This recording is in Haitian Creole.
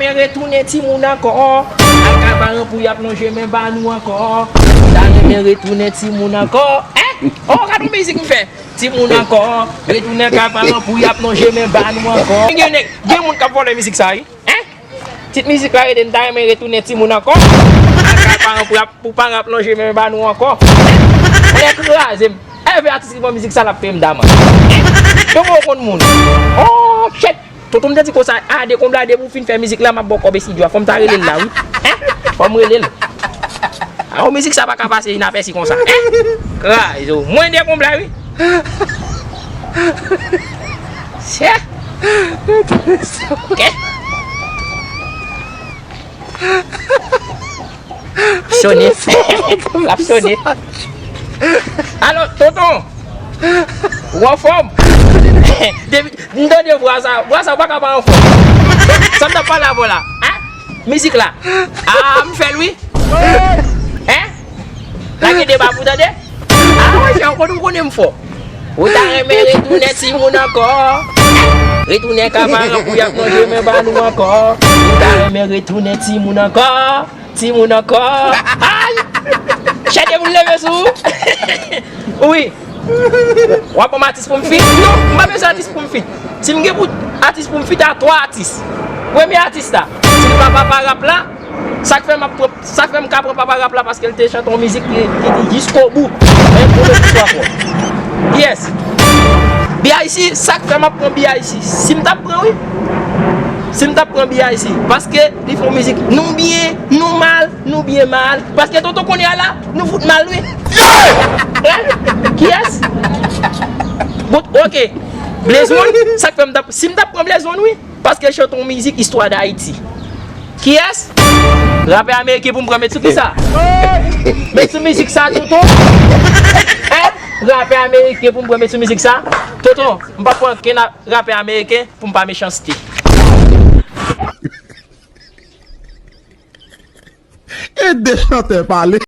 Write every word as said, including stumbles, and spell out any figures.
Men retounen timoun ankò. Al ka paran pou y ap lonje men ba nou ankò. M ta renmen retounen timoun ankò. Hein? Oh, gade yon mizik m fè. Timoun ankò. Retounen ka paran pou y ap lonje men ba nou ankò. Gen nèg, gen moun k ap vòlè mizik sa, wi. Hein? Tit mizik la rele m ta renmen retounen timoun ankò. Al ka paran pou y ap, pou paran ap lonje men ba nou ankò. Hein? Nèg kraze m. Èvè atis ki pran mizik sa l ap peye m daman. Hein? Donk ou konn moun. Oh, shit. Tonton m te di konsa, a, Dekonm la, depi w fin fè mizik la, m ap ba w kòb estidyo a. Fò m ta rele l la, wi. Hein? Fò m rele l. A, o, mizik sa pa ka pase inapèsi konsa. Hein? Kraze w. Mwen Dekonm la, wi. Chè. Ok. Sonnen. L ap sonnen. Alo, tonton. Ou anfòm? Depi m tande vwa sa, vwa sa ou pa ka pa anfòm. Sa m t ap pale avè w la. Hein? Mizik la. A, m fè l wi. Hein? Lage deba pou tande. A, wi, chè, ou konn ou konnen m fò. Ou ta renmen retounen timoun ankò. Retounen ka paran pou y ap lonje men ba nou ankò. Ou ta renmen retounen timoun ankò. Timoun ankò. Ay! Chè demoun leve sou ou. Wi. W ap ban m atis pou m fit? Non, m pa bezwen atis pou m fit. Si m gen pou atis pou m fit, a twa atis. Premye atis la, si l pa papa rap la, sa k fè m ap pran, sa k fè m ka pran papa rap la, paske l te chante yon mizik ki, ki di jiskobou. Men pou lòt istwa ankò. Kiyès? B I C, sa k fè m ap pran B I C? Si m t ap pran, wi. Si m t ap pran B I C, paske li fè yon mizik, nou byen, nou mal, nou byen mal. Paske tonton kounye a la, nou fout mal, wi. Hein? Kiyès? Bon, ok. Blaze One, sa k fè m t ap, si m t ap pran Blaze One, wi. Paske l chante yon mizik istwa Dayiti. Kiyès? Rapè ameriken pou m pran met sou kisa? Met sou mizik sa, tonton. Hein? Rapè ameriken pou m pran met sou mizik sa? Tonton, m p ap pran kenn rapè ameriken pou m pa mechanste. Ede chantè pale.